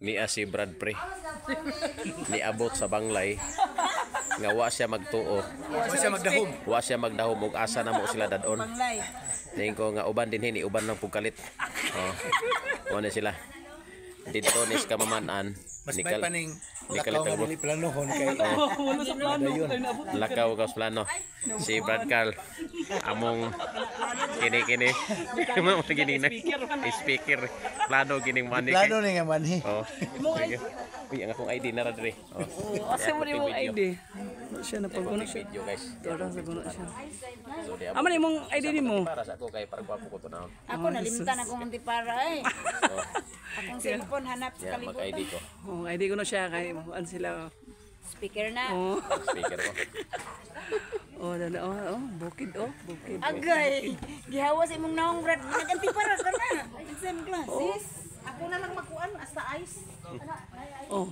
Niya si Brad, pre. Niabot sa banglay nga wa siya magtuo. Wa siya magdahom. Wa siya magdahom og asa na mo sila dadon. Banglay. Tingin ko nga uban din ni uban lang pugkalit. Oh. Mo na sila. Didto ni sa Kamaman-an. Mas may paning ni lakaw nga kalit dili planohon kay Wala sa plano. Ay, naabot. Lakaw ka sa plano. Si Brad Carl among kini kini. Mo gini na. Speaker. Plano gining money. Plano ni nga manhi. Oh. Sige. Uy, ang akong ID na ra diri. Oh. Asa mo ni mong ID? Ano siya na pag siya. Video, guys. Tara sa kuno siya. So, di Amo ni mong ID nimo? Para sa ako kay para gwapo ko to na. Ako nalimtan akong antipara eh. Akong cellphone hanap sa Yeah, mag-ID kalibutan. ko. Oh, ID ko na siya kay makuan sila. Speaker na. Oh. Speaker ko. Oh, dala oh, oh, bukid oh, bukid. Agay, gihawas imong naong, Brad. Nag-antipara ka na. Exam class. Sis, ako na lang magkuan hasta ice. Oh.